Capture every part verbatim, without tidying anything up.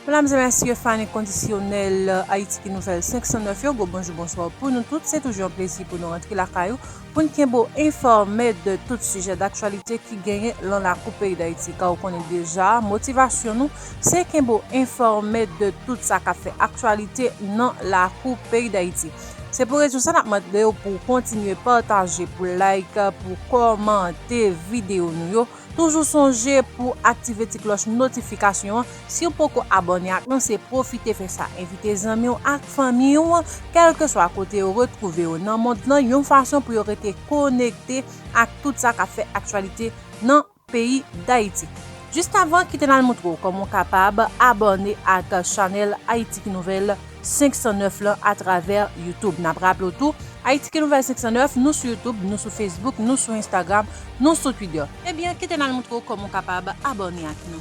Medam e mesye, fan enkondisyonèl Ayiti ki Nouvèl senk san nèf yo, gwo bonjou, bonswa pou nou tout. Se toujou yon plezi pou nou rantre lakay ou, pou n kenbe w enfòme de tout sijè daktyalite ki genyen nan lakou peyi Dayiti. Kòm ou konnen deja, motivasyon nou, se kenbe w enfòme de tout sa k ap fè aktyalite nan lakou peyi Dayiti. Se pou rezon sa n ap mande w pou w kontinye pataje, pou like, pou kòmante videyo nou yo. Toujou sonje pou aktive ti klòch notifikasyon an. Si w poko abòne ak nou, se pwofite fè sa. Envite zanmi w ak fanmi w, kèlkeswa kote yo retwouve yo nan mond lan, yon fason pou yo rete konekte ak tout sa k ap fè aktyalite nan peyi Dayiti. Jis avan, kite n al moutre w kòman w kapab abòne ak chanèl Ayiti ki Nouvèl senk san nèf lan atravè YouTube. N ap raple w tou, Ayiti ki Nouvèl senk san nèf, nou sou YouTube, nou sou Facebook, nou sou Instagram, nou sou Twitter. Ebyen, kite n al moutre w kòman w kapab abòne ak nou.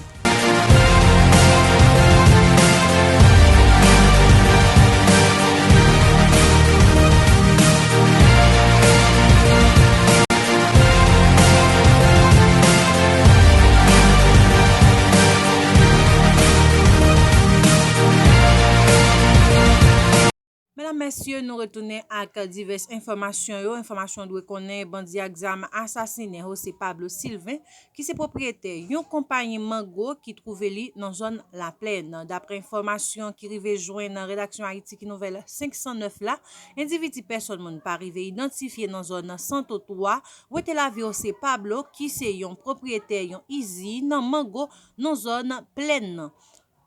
Medam, mesye, nou retounen ak divès enfòmasyon yo. Enfòmasyon w dwe konnen, bandi ak zam asasinen José Pablo Sylvain, ki se pwopriyetè yon konpayi mango ki twouve li nan zòn Laplèn. Daprè enfòmasyon ki rive jwenn nan redaksyon Ayiti ki Nouvèl senk san nèf la, endividi pèsòn moun pa rive idantifye nan zòn Santo twa wete lavi José Pablo, ki se yon pwopriyetè yon izin mango nan zòn Plèn nan.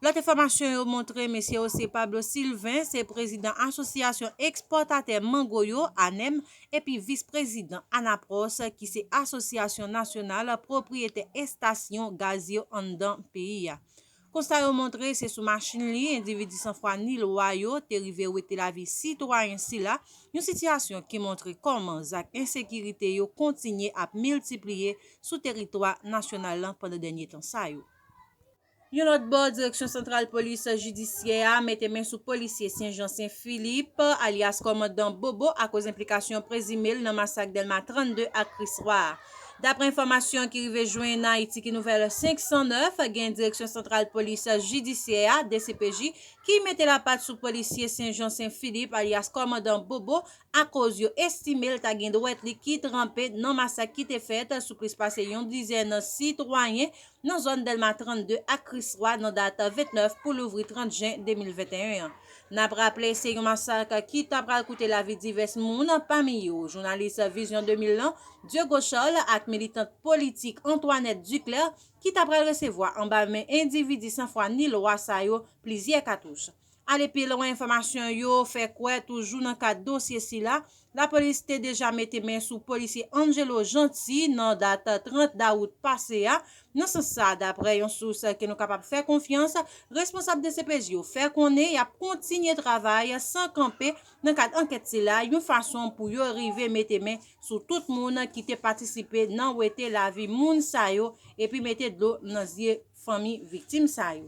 Lòt enfòmasyon yo montre mesye José Pablo Sylvain se prezidan Asosyasyon Ekspòtatè Mango yo, ANEM, epi vis prezidan ANAPROS, ki se Asosyasyon Nasyonal Pwopriyetè Estasyon Gaz yo anndan peyi a. Konsta yo montre se sou machin li endividi san fwa ni lwa yo te rive wete lavi sitwayen sila, yon sitiyasyon ki montre kòman zak ensekirite yo kontinye ap miltipliye sou teritwa nasyonal lan pandan dènye tan sa yo. Yon lòt bò, Direksyon Santral Polis Jidisyè a mete men sou polisye Sen Jan Sen Filip, alyas Kòmandan Bobo, akoz enplikasyon prezime l nan masak Dèlma trannde ak Kriswa a. Daprè enfòmasyon ki rive jwenn Ayiti ki Nouvèl senk san nèf, gen Direksyon Santral Polis Jidisyè a, D C P J, ki mete lapat sou polisye Sen Jan Sen Filip, alyas Kòmandan Bobo, akoz yo estime l ta gen dwèt li ki tranpe nan masak ki te fèt sou plis pase yon dizèn sitwayen nan zòn Dèlma trannde ak Kriswa nan dat vennèf pou louvri trant jen de mil venteyen an. N ap raple, se yon masak ki ta pral koute lavi divès moun, pami yo jounalis Vizyon de mil lan, Diego Charles, ak militant politik Antoinette Duclair, ki ta pral resevwa anba men endividi san fwa ni lwa sa yo plizyè katouch. Ale pi lwen, enfòmasyon yo fè kwè, toujou nan kad dosye sila, lapolis te deja mete men sou polisye Angelo Jeanty nan dat trant dawout pase a. Nan sans sa, daprè yon sous ke nou kapab fè konfyans, responsab D C P J yo fè konnen y ap kontinye travay san kanpe nan kad ankèt sila, yon fason pou yo rive mete men sou tout moun ki te patisipe nan wete lavi moun sa yo epi mete dlo nan zye fanmi viktim sa yo.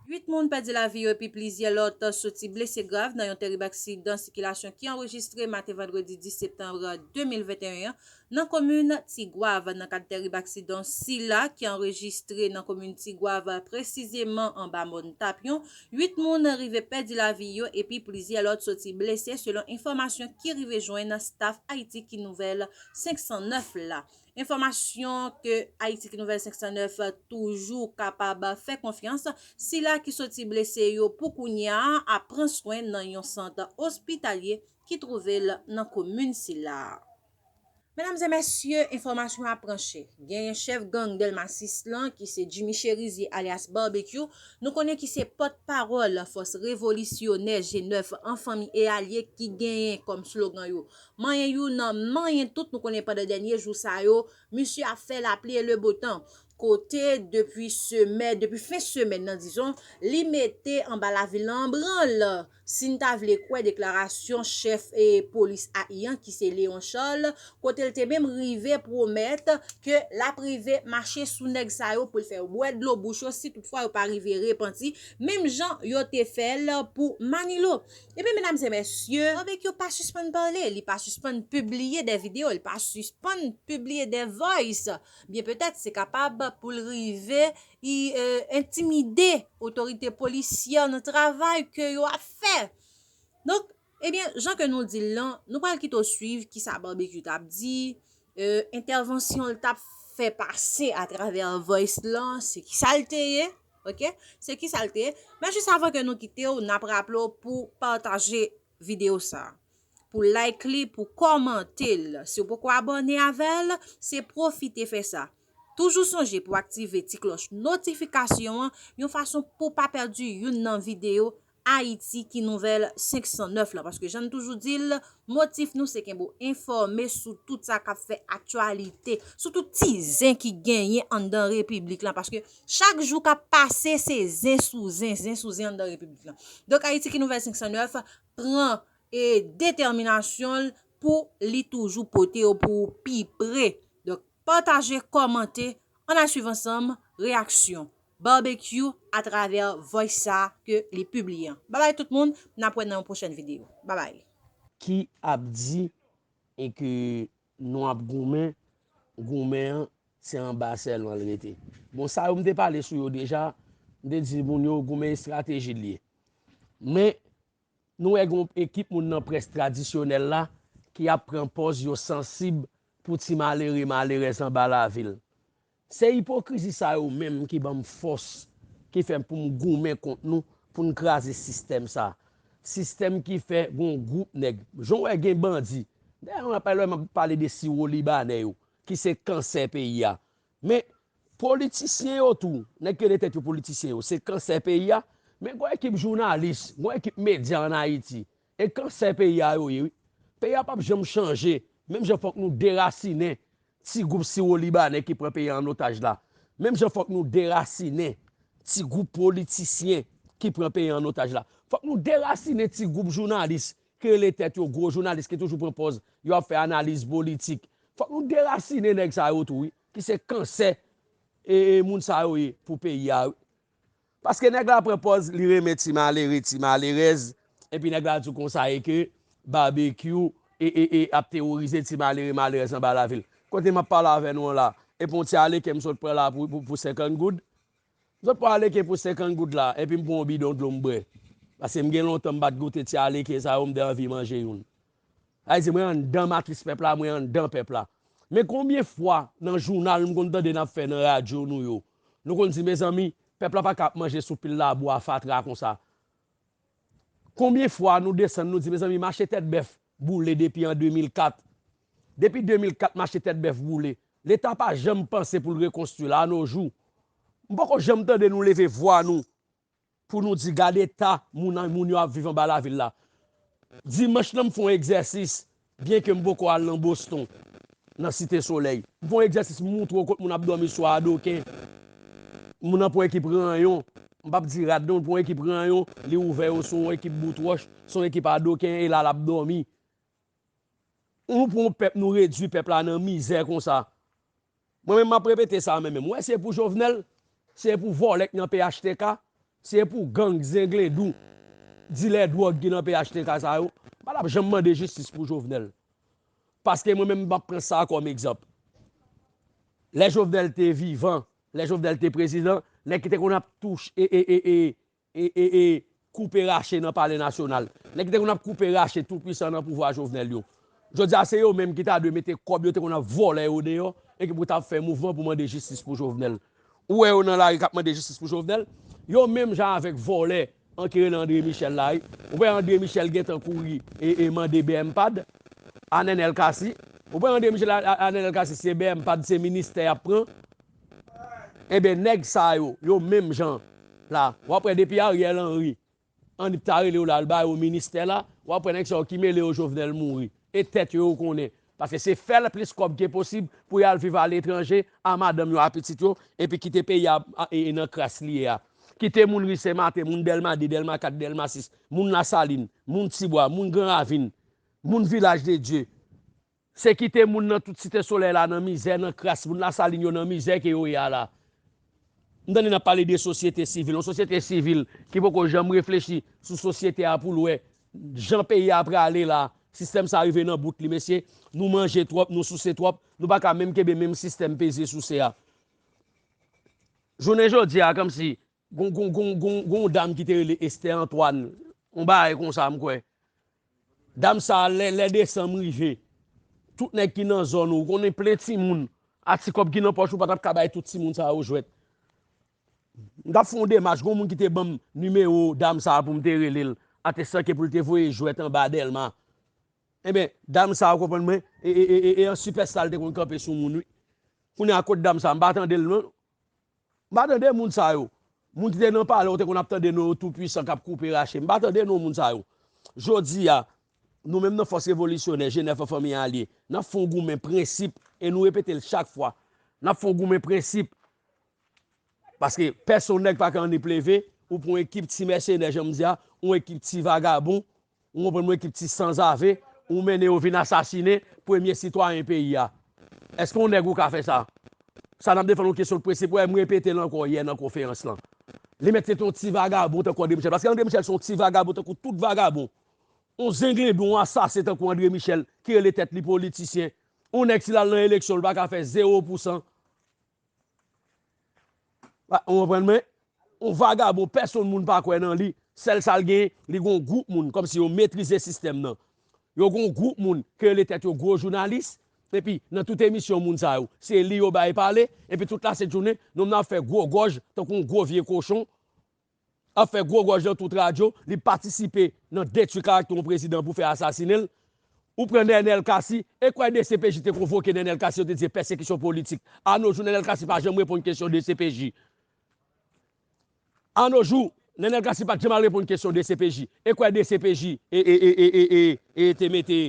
Uit moun pèdi lavi yo epi plizyè lòt soti blese grav nan yon tèrib aksidan sikilasyon ki anrejistre maten vandredi dis septanm de mil venteyen an nan komin Tigwav. Nan kad tèrib aksidan sila ki anrejistre nan komin Tigwav, presizeman anba mòn Tapyon, uit moun rive pèdi lavi yo epi plizyè lòt soti blese, selon enfòmasyon ki rive jwenn staf Ayiti ki Nouvèl senk san nèf la. Enfòmasyon ke Ayiti ki Nouvèl senk san nèf toujou kapab fè konfyans, sila ki soti blese yo pou kounye a ap pran swen nan yon sant ospitalye ki twouve l nan komin sila. Medam e mesye, enfòmasyon ap pranche. Genyen chèf gang Dèlma sis lan, ki se Jimmy Chérizier alyas Barbecue, nou konnen ki se pòtpawòl fòs revolisyonè G nèf an fanmi e alye ki genyen kòm slogan yo manyen youn, manyen tout. Nou konnen pandan dènye jou sa yo, misye ap fè lapli e le bo tan. Kote depi semèn, depi fen semèn nan, dizon, li mete anba lavil lan an branl. Si n ta vle kwè deklarasyon chèf e polis a I an, ki se Léon Charles, kote l te menm rive pwomèt ke l ap rive mache sou nèg sa yo pou l fè yo bwè dlo bouch yo si toutfwa yo pa rive repanti, menm jan yo te fè l pou Manilo. Ebyen, medam e mesye, Barbecue pa sispann pale, li pa sispann pibliye de videyo, li pa sispann pibliye de voice. Byen petèt, se kapab pou l rive i, e, entimide otorite polisyè nan travay ke yo ap fè. Donk, ebyen, jan ke nou di l lan, nou pral kite w swiv kisa Barbecue t ap di, e, entèvansyon l t ap fè pase atravè Voice lan, se kisa l te ye, oke? Se kisa l te ye. Men jis avan ke nou kite w, n ap raple w pou pataje videyo sa a, pou like li, pou kòmante l. Si w poko abòne avè l, se pwofite fè sa. Toujou sonje pou aktive ti klòch notifikasyon an yon fason pou w pa pèdi youn nan videyo Ayiti ki nouvèl senk san nèf lan, paske jan n toujou di l, motif nou se kenbe w enfòme sou tout sa k ap fè aktyalite, sou tout ti zen ki genyen anndan repiblik lan, paske chak jou k ap pase se zen sou zen, zen sou zen anndan repiblik lan. Donk, Ayiti ki nouvèl senk san nèf pran e detèminasyon l pou li toujou pote yo pou ou pi pre. Donk, pataje, kòmante, ann al swiv ansanm reyaksyon Barbecue atravè Voice sa ke li pibliye an. Babay tout moun, n ap wè nan yon pwochèn videyo. Babay. Ki ap di e ke nou ap goumen, goumen an, se anba sèlman l rete. Bon, sa yo m te pale sou yo deja, m te di moun yo goumen estrateji l ye. Men, nou wè gen yon ekip moun nan près tradisyonèl la ki ap pran pòz yo sansib pou ti malere, malerèz anba lavi l. Se ipokrizi sa yo menm ki ban m fòs, ki fè pou m goumen kont nou, pou n kraze sistèm sa. Sistèm ki fè gen yon gwoup nèg. Jan w wè gen bandi. Dayè, mwen pa lè m ap pale de siwo libanè yo, ki se kansè peyi a. Men, politisyen yo tou, nèg ki rele tèt yo politisyen yo, se kansè peyi a. Men gon ekip jounalis, gon ekip medya ann Ayiti. E kansè peyi a yo ye, wi. Peyi a p ap janm chanje. Menm jan fòk nou derasinen ti gwoup siwo libanè ki pran peyi a an otaj la. Menm jan fòk nou derasinen ti gwoup politisyen ki pran peyi a an otaj la. Fòk nou derasinen ti gwoup jounalis ki rele tèt yo gwo jounalis ki toujou pran pòz yo ap fè analiz politik. Fòk nou derasinen nèg sa yo tou, wi, ki se kansè e, e moun sa yo ye pou peyi a, wi. Paske nèg la pran pòz li renmen ti malere, ti malerèz, epi nèg la di w konsa e ke Barbecue e, e, e ap teworize ti malere, malerèz anba lavi l. Kote m ap pale avè nou an la, epi yon ti aleken m sot pran la pou, pou, pou senkant goud. M sot pran aleken pou senkant goud la, epi m pran yon bidon dlo m bwè. Paske m gen lontan m pa t goute ti aleken sa yo, m te anvi manje youn. Sa vle di mwen anndan matris pèp la, mwen anndan pèp la. Men konbyen fwa nan jounal m konn tande n ap fè nan radyo nou yo, nou konn di, mezanmi, pèp la pa ka ap manje sou pil labou a fatra konsa. Konbyen fwa nou desann nou di, mezanmi, mache tèt bèf boule depi an de mil kat. Depi de mil kat mache tèt bèf boule. Leta pa janm panse pou l rekonstwi la a no jou. M poko janm tande nou leve vwa nou pou nou di gade eta moun, moun yo ap viv anba lavil la. Dimanch lan m fè yon egzèsis, byenke m poko al nan Boston, nan Site Solèy. M fè yon egzèsis, m moutre w kot moun ap dòmi sou adoken. Moun nan pran ekip ranyon, m p ap di rad non, l pran ekip ranyon, li ouvè yo sou yon ekip bout wòch, sou yon ekip adoken, e la l ap dòmi. Nou pran yon pèp, nou redui pèp la nan mizè konsa. Mwen menm m ap repete sa mwen menm. Ou wè se pou Jovenel, se pou vòlè k nan P H T K, se pou gang, zenglendou, dilè dwòg ki nan P H T K sa yo. M pa t ap janm mande jistis pou Jovenel. Paske mwen menm m ap pran sa kòm egzanp. Lè Jovenel te vivan, lè Jovenel te prezidan, nèg ki te konn ap touche e, e, e, e, e, e, e, koupe rache nan Palè Nasyonal. Nèg ki te konn ap koupe rache toupwisan nan pouvwa Jovenel yo. Jodi a, se yo menm ki ta dwe mete kòb yo te konn ap vòlè yo deyò e ki pou ta ap fè mouvman pou mande jistis pou Jovenel. Ou wè yo nan lari k ap mande jistis pou Jovenel. Yo menm jan avèk vòlè an ki rele André Michel la, wi. Ou wè André Michel gentan kouri e, e mande B M pad a Nenel Cassy. Ou wè André Michel a, a, a Nenel Cassy, se B M pad, se ministè y ap pran. Enben, nèg sa yo, yo menm jan la. W ap wè depi Ariel Henry, Anip ta rele yo la, l ba yo ministè la, w ap wè nèg sa yo ki mele yo Jovenel mouri. E tèt yo, yo konnen. Paske se fè l plis kòb ke posib pou y al viv aletranje a madanm yo, a pitit yo, epi kite peyi a, a, e, e nan kras li ye a. Kite moun ri Senmaten, moun Dèlma de, Dèlma kat, Dèlma sis, moun Lasalin, moun Tibwa, moun Gran Ravin, moun Vilaj de Dye. Se kite moun nan tout Site Solèy la nan mizè, nan kras, moun Lasalin yo nan mizè ke yo ye a la. M tande n ap pale de sosyete sivil, yon sosyete sivil ki poko janm reflechi sou sosyete a pou l wè jan peyi a prale la, sistèm sa rive nan bout li, mesye, nou manje twòp, nou souse twòp, nou pa ka menm kenbe menm sistèm peze souse a. Jounen jodi a, kòmsi, gon, gon, gon, gon, gon dam ki te rele Esther Antoine, yon bagay konsa, m kwè. Dam sa, lè, lè desanm rive, tout nèg ki nan zòn ou, ou konnen plen timoun, a ti kòb ki nan pòch ou, pa t ap ka bay tout timoun sa yo jwèt. M t ap fè yon demach, gon moun ki te ban m nimewo dam sa pou m te rele l, a te sanke pou l te voye jwèt anba Dèlma. Enben, dam sa, ou konprann mwen, e, e, e, e, e an sipèsta l te konn kanpe sou moun, wi. Kounye a, kot dam sa, m pa tande l, non. M pa tande moun sa yo. Moun ki te nan palè, ou te konn ap tande non yo tou pwisan k ap koupe rache. M pa tande non moun sa yo. Jodi a, nou menm nan Fòs Revolisyonè, G nèf an Fanmi Alye, n ap fè yon goumen prensip, e nou repete l chak fwa. N ap fè yon goumen prensip. Paske pèsonn nèg pa ka annik leve, ou pran yon ekip ti mèsenè, jan m di a, yon ekip ti vagabon, ou konprann mwen, ekip ti sanzave, ou mennen yo vin asasinen premye sitwayen peyi a. Èske yon nèg ou ka fè sa? Sa n ap defann yon kesyon de prensip, wè, m repete l ankò yè nan konferans lan. Li mèt se te yon ti vagabon tankou André Michel, paske André Michel se yon ti vagabon tankou tout vagabon. Yon zenglendo, yon asasen tankou André Michel, ki rele tèt li politisyen. Yon nèg, si l al nan eleksyon, li pa ka fè zewo pousan. Ou konprann mwen? Yon vagabon, pèsonn moun pa kwè nan li. Sèl sa l genyen, li gon gwoup moun, kòmsi yo metrize sistèm nan. Yo gon gwoup moun ki rele tèt yo gwo jounalis, epi nan tout emisyon moun sa yo, se li yo bay pale, epi tout lasent jounen, nonm nan ap fè gwo gòj, tankou yon gwo vye kochon, ap fè gwo gòj nan tout radyo, li patisipe nan detwi karaktè yon prezidan pou fè asasinen l. Ou pran Nenel Cassy, e kwè D C P J te konvoke Nenel Cassy, yo te di se pèsekisyon politik. Anojou, Nenel Cassy pa janm reponn kesyon D C P J. Anojou, Nenel Cassy pa t janm al reponn kesyon D C P J. E kwè D C P J e, e, e, e, e, e, e te mete,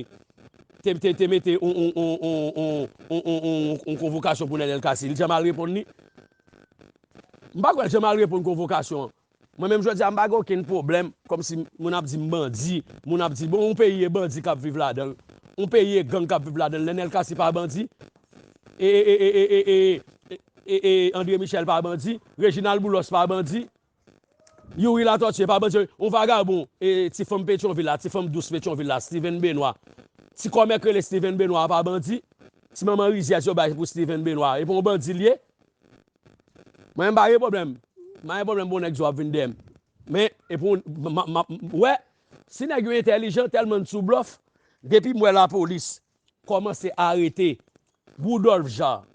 te, te, te mete on, on, on, on, on, on, on, on, on konvokasyon pou Nenel Cassy. Li janm al reponn li. M pa kwè l janm al reponn konvokasyon an. Mwen menm jodi a, m pa gen okenn pwoblèm, kòmsi moun ap di m bandi, moun ap di, bon, yon peyi e bandi k ap viv ladan l, yon peyi e gang k ap viv ladan l, Nenel Cassy pa bandi, e, e, e, André Michel pa bandi, Reginald Boulos pa bandi, Youri Latortue pa bandi, yon vagabon, e, ti fanm Petyonvil la, ti fanm dous Petyonvil la, Steven Benoît, ti kòmè k rele Steven Benoît pa bandi, ti manman rizyèz yo bay pou Steven Benoît, e pa yon bandi l ye? Mwen, m pa gen pwoblèm. M pa gen pwoblèm pou nèg di w ap vin dèyè m. Men, epi, m, m, m, m, wè, si nèg yo entèlijan, tèlman n sou blòf, depi m wè lapolis kòmanse arete Woodolphe Jean.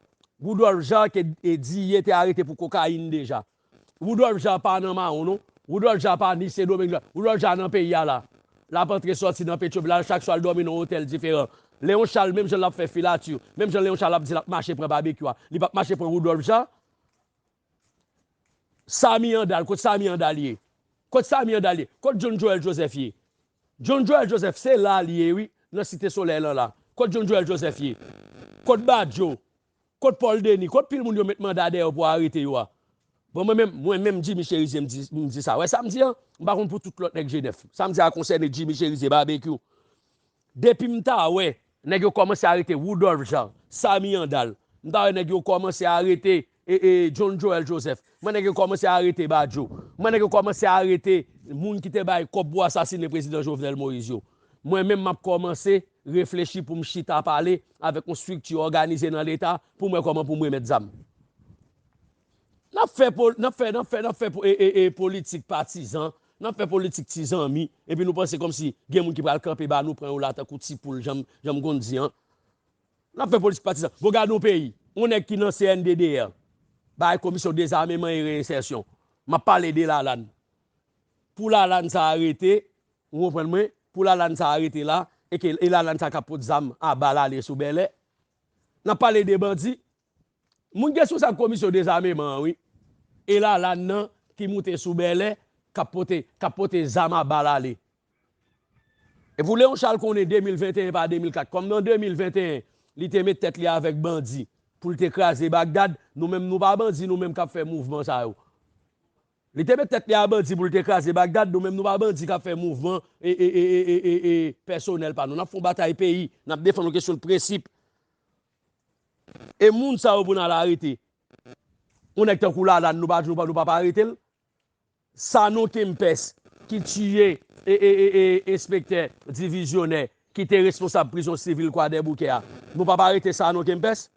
Woodolphe Jean ke, e, Diye te arete pou kokayin deja. Woodolphe Jean pa nan mawon, non. Woodolphe Jean pa ni Sendomeng, non. Woodolphe Jean nan peyi a la. L ap antre sòti nan Petyonvil la, chak swa l dòmi nan yon otèl diferan. Léon Charles, menm jan l ap fè filati, menm jan Léon Charles ap di l ap mache pran Babekyou a, li p ap mache pran Woodolphe Jean. Samy Andal, kot Samy Andal ye? Kot Samy Andal ye? Kot John Joël Joseph ye? John Joël Joseph, se la l ye, wi, nan Site Solèy lan la. Kot John Joël Joseph ye? Kot Badio? Kot Paul Denis? Kot pil moun yo met manda dèyè yo pou arete yo a? Bon, mwen menm, mwen menm Jimmy Chérizier, m di, m di sa. Wè sa m di an? M pa konn pou tout lòt nèg G nèf. Sa m di a konsène Jimmy Chérizier, Babekyou. Depi m ta wè nèg yo kòmanse arete Woodolphe Jean, Samy Andal, m ta wè nèg yo kòmanse arete, e, e, John Joël Joseph, m wè nèg yo kòmanse arete Badio, m wè nèg yo kòmanse arete moun ki te bay kòb pou asasinen prezidan Jovenel Moïse yo. Mwen menm, m ap kòmanse reflechi pou m chita pale avèk yon estrikti òganize nan Leta pou m wè kòman pou m remèt zam. N ap fè, n ap fè, n ap fè, n ap fè e, e, e, politik patizan, n ap fè politik ti zanmi, epi nou panse kòmsi gen moun ki pral kanpe ba nou, pran yo la tankou ti poul, jan m, jan m konn di an. N ap fè politik patizan. Bon, gade yon peyi, yon nèg ki nan C N D D R, bay Komisyon Dezameman e Reyensèsyon. M ap pale de Lalann. Pou Lalann sa arete, ou konprann mwen, pou Lalann sa arete la, e ke, e Lalann sa k ap pot zam a bal ale sou Bèlè. N ap pale de bandi. Moun ki responsab Komisyon Dezameman an, wi. E Lalann nan ki moute sou Bèlè, k ap pote, k ap pote zam a bal ale. Epi w Léon Charles konnen de mil venteyen pa de mil kat, kòm nan de mil venteyen, li te met tèt li avèk bandi pou l te kraze Bagdad, nou menm nou pa bandi, nou menm k ap fè mouvman sa yo. Li te met tèt li a bandi pou l te kraze Bagdad, nou menm nou pa bandi k ap fè mouvman e, e, e, pèsonèl pa nou. N ap fè yon batay peyi, n ap defann yon kesyon de prensip. E moun sa yo pou n al arete. Yon nèg tankou Lalann, nou pa, nou pa, nou pa, pa arete l. Sanon Kempès, ki tiye e, e, e, e, enspektè divizyonè, ki te responsab prizon sivil Kwadèboukè a. Nou pa, pa arete Sanon Kempès.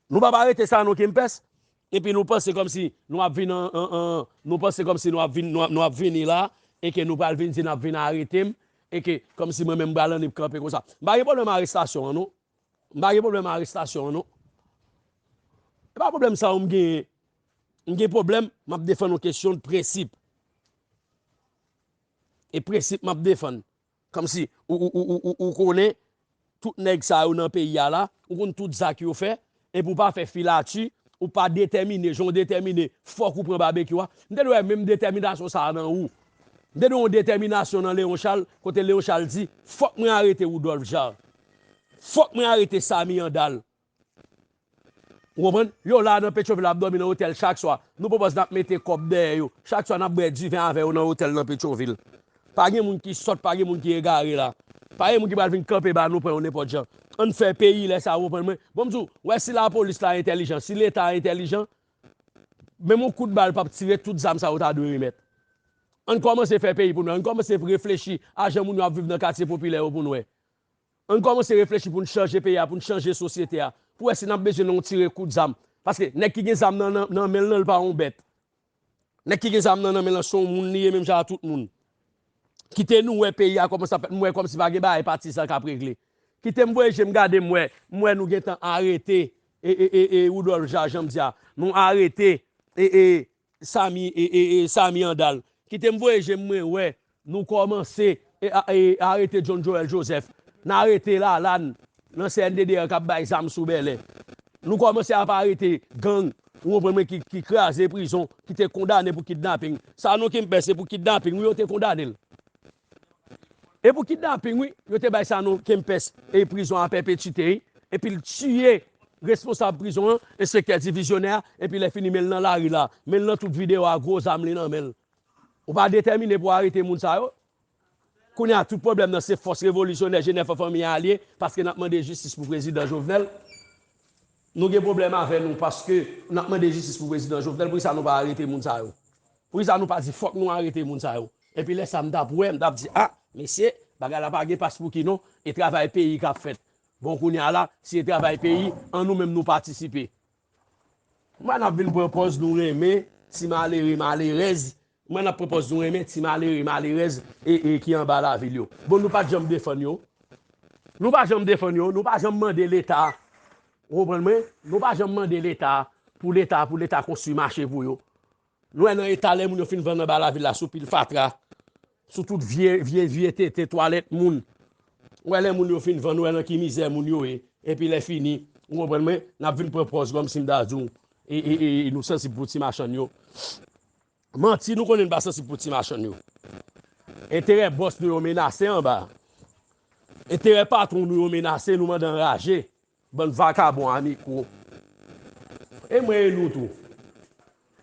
Nou pa, pa arete Sanon Kempès. Epi nou panse kòmsi nou ap vin an, an, an, nou panse kòmsi nou ap vin, nou ap, nou ap vini la, e ke nou pral vin di n ap vin arete m, e ke kòmsi mwen menm m pral annik kanpe konsa. M pa gen pwoblèm arestasyon an, non. M pa gen pwoblèm arestasyon an, non. E pa pwoblèm sa yo m genyen. M gen pwoblèm, m ap defann yon kesyon de prensip. E prensip m ap defann. Kòmsi ou, ou, ou, ou, ou, ou konnen tout nèg sa yo nan peyi a la, ou konn tout zak yo fè, epi ou pa fè filati, ou pa detèmine, jan w detèmine, fòk ou pran babekyou a. M te dwe wè menm detèminasyon sa a nan ou. M te dwe yon detèminasyon nan Leon Charles, kote Leon Charles di, fòk mwen arete Woodolphe Jean. Fòk mwen arete Samy Andal. Ou konprann? Yo la nan Petyonvil ap dòmi nan otèl chak swa. Nou pwopòz n ap mete kòb dèyè yo. Chak swa n ap bwè diven avè yo nan otèl nan Petyonvil. Pa gen moun ki sòt, pa gen moun ki egare la. Pa gen moun ki pral vin kanpe ba nou pran yo nenpòt jan. Ann fè peyi lè sa, ou konprann mwen? Bon, m di w, wè si lapolis la entèlijan, si Leta entèlijan, menm yon kout bal p ap tire, tout zam sa yo ta dwe remèt. Ann kòmanse fè peyi pou n wè. Ann kòmanse reflechi a jan moun yo ap viv nan katye popilè yo pou n wè. Ann kòmanse reflechi pou n chanje peyi a, pou n chanje sosyete a. Pou wè si n ap bezwen nan yon tire kout zam. Paske nèg ki gen zam nan, nan, nan men l lan, l pa yon bèt. Nèg ki gen zam nan, nan men l lan, se yon moun li ye, menm jan a tout moun. Kite nou wè peyi a kòmanse ap fèt, m wè kòmsi pa gen bagay patizan k ap regle. Kite m voye je m gade, m wè, m wè nou gentan arete, e, e, e, e, Woodolphe Jean, jan m di a. Nou arete, e, e, Samy, e, e, e, Samy Andal. Kite m voye je m, mwen wè nou kòmanse, e, a, e, arete John Joel Joseph. N arete Lalane nan C N D D R k ap bay zam sou Bèlè. Nou kòmanse ap arete gang, ou konprann mwen, ki, ki kraze prizon, ki te kondane pou kidnaping. Sanon Kempès, se pou kidnaping, wi, yo te kondane l. E pou kidnaping, wi, yo te bay Sanon Kempès e prizon a pèpetite, wi. Epi l tiye responsab prizon an, enspektè divizyonè a, epi lè fini, men l nan lari la. Men l nan tout videyo a, gwo zam li nan men l. Ou pa detèmine pou arete moun sa yo? Kounye a, tout pwoblèm nan se fòs revolisyonè Jenèf an fanmi a l ye, paske n ap mande jistis pou prezidan Jovenel. Nou gen pwoblèm avè nou paske n ap mande jistis pou prezidan Jovenel, poukisa nou pa arete moun sa yo? Poukisa nou pa di fòk nou arete moun sa yo? Epi lè sa m t ap wè, m t ap di, a, mesye, bagay la pa gen pas pou ki non, e travay peyi k ap fèt. Bon, kounye a la, si e travay peyi, an nou menm nou patisipe. M wè n ap vin pran pòz nou renmen ti malere, malerèz. M wè n ap pran pòz nou renmen ti malere, malerèz e, e ki anba lavil yo. Bon, nou pa t janm defann yo. Nou pa janm defann yo, nou pa janm mande Leta. Ou konprann mwen? Nou pa janm mande Leta pou Leta, pou Leta konstwi mache pou yo. Nou wè nan eta lè moun yo fin vann anba lavil la sou pil fatra, sou tout vye, vye, vye tete, twalèt moun. Ou wè lè moun yo fin vann, ou wè nan ki mizè moun yo ye. Epi lè fini, ou konprann mwen, n ap vin pran pòz kòmsi m ta di w, e, e, e, e nou sansib pou ti machann yo. Manti, nou konnen n pa sansib pou ti machann yo. Enterè bòs nou yo menase anba. Enterè patwon nou yo menase, nou mande anraje. Bann vakabon a mikwo. E mwen e nou tou.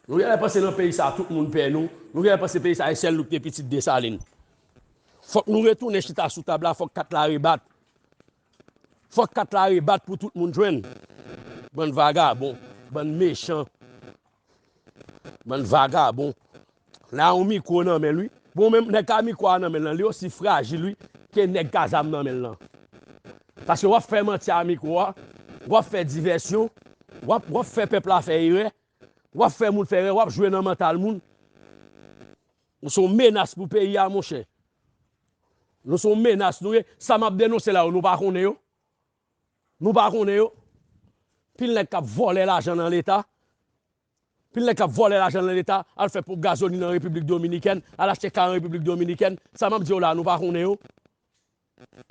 Nou genlè panse nan peyi sa a tout moun pè nou. Nou genlè panse peyi sa a e sèl nou ki te pitit Desalin. Fòk nou retounen chita sou tab la, fòk kat la rebat. Fòk kat la rebat pou tout moun jwenn. Bann vagabon, bann mechan. Bann vagabon. La yon mikwo nan men l, wi. Bon, menm nèg ka mikwo a nan men l lan, li osi frajil, wi, ke nèg ka zam nan men l lan. Paske w ap fè manti a mikwo a, w ap fè divèsyon, w ap, w ap fè pèp la fè erè, w ap fè moun fè erè, w ap jwe nan mantal moun. Ou se yon menas pou peyi a, monchè. Nou se yon menas, nou ye. Sa m ap denonse la yo, nou pa konnen yo? Nou pa konnen yo? Pil nèg k ap vòlè lajan nan Leta. Pil nèg k ap vòlè lajan nan Leta, al fè ponp gazolin an Repiblik Dominikèn, al achte kay an Repiblik Dominikèn. Sa m ap di w la, nou pa konnen yo?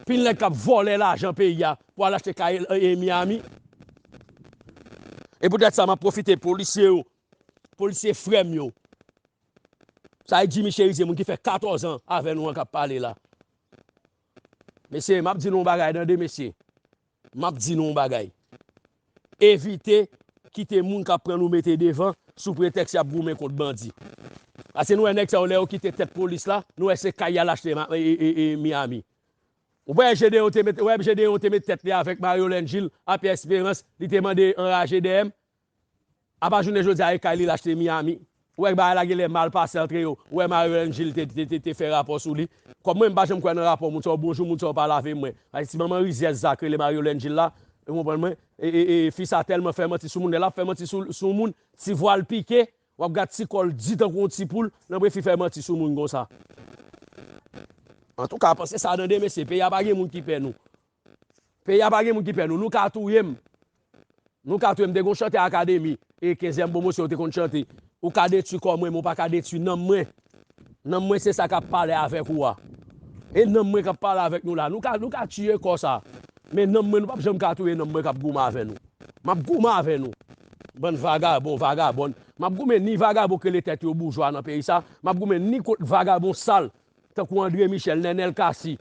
Pil nèg k ap vòlè lajan peyi a pou al achte kay, e, e, Miami. E poutèt sa, m ap pwofite polisye yo, polisye frè m yo. Sa e Jimmy Cherizier, moun ki fè katòz an avè nou an k ap pale la. Mesye, m ap di nou yon bagay, tande, mesye. M ap di nou yon bagay. Evite kite moun k ap pran nou mete devan sou pretèks y ap goumen kont bandi. Paske nou wè nèg sa yo, lè yo kite tèt polis la, nou wè se kay y al achte ma-, e, e, e, e, Miami. Ou wè Gedeon te met, ou wè Gedeon te met tèt li avèk Marie Hélène Gilles a Pierre Espérance, li te mande anraje dèyè m. Apa jounen jodi a, e kay li l achte Miami. Ou wè bagay la genlè mal pase antre yo. Ou wè Marie Hélène Gilles te, te, te, te fè rapò sou li. Kòm mwen, m pa janm kwè nan rapò moun sa yo, bonjou moun sa yo pa lave mwen. Ay, ti manman rizyèz sa k rele Marie Hélène Gilles la, Ou konprann mwen? E, e, e fi sa tèlman fè manti sou moun, lè l ap fè manti sou, sou moun, ti vwa l pike, w ap gad ti kò l di tankou yon ti poul, nan bref, fi fè manti sou moun konsa. Antouka, panse sa nan demen, se peyi a pa gen moun ki pè nou. Peyi a pa gen moun ki pè nou. Nou ka touye m. Nou ka touye m. Te gon chantè akademi, e kenzyèm pwomosyon yo te konn chante. Ou ka detwi kò mwen, men ou pa ka detwi nanm mwen. Nanm mwen se sa k ap pale avèk ou a. E nanm mwen k ap pale avèk nou la. Nou ka, nou ka tiye kò sa. Men nanm mwen, nou p ap janm ka touye nanm mwen k ap goumen avè nou. M ap goumen avè nou. Bann vagabon, vagabòn. M ap goumen ni vagabon ki rele tèt yo boujwa nan peyi sa. M ap goumen ni kont vagabon sal, tankou André Michel, Nenel Cassy,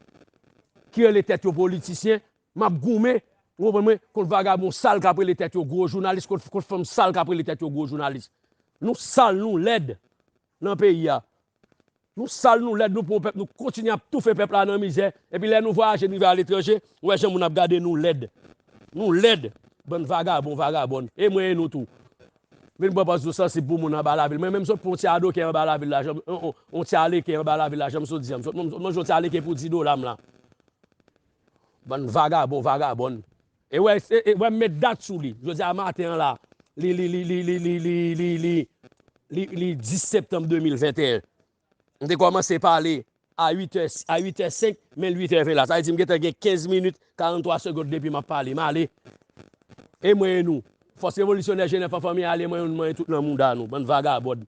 ki rele tèt yo politisyen. M ap goumen, ou konprann mwen, kont vagabon sal k ap rele tèt yo gwo jounalis, kont, kont fanm sal k ap rele tèt yo gwo jounalis. Nou sal, nou lèd nan peyi a. Nou sal, nou lèd, nou pran pèp, nou kontinye ap toufe pèp la nan mizè. Epi lè nou vwayaje, nou rive aletranje, ou wè jan moun ap gade nou lèd. Nou lèd. Bann vagabon, vagabòn. E mwen e nou tou. Vin pran pòz nou sansib pou moun anba lavil. Mwen menm sot pran yon ti adoken anba lavil la, jan m, on, on, on ti aleken anba lavil la, jan m sot di a. M sot, m sot manje yon ti aleken pou di dola m la. Bann vagabon, vagabòn. E wè, e, e, wè m met dat sou li. Jodi a maten an la, li, li, li, li dis septanm de mil venteyen. M te kòmanse pale a uit è, a uit è senk, men l uit è ven la. Sa vle di m gentan gen kenz minit, karanntwa segond depi m ap pale. M ale. E mwen e nou. Fòs revolisyonè Jenèf an fanmi ale, mwen, mwen tout nan mouda nou. Bann vagabòn.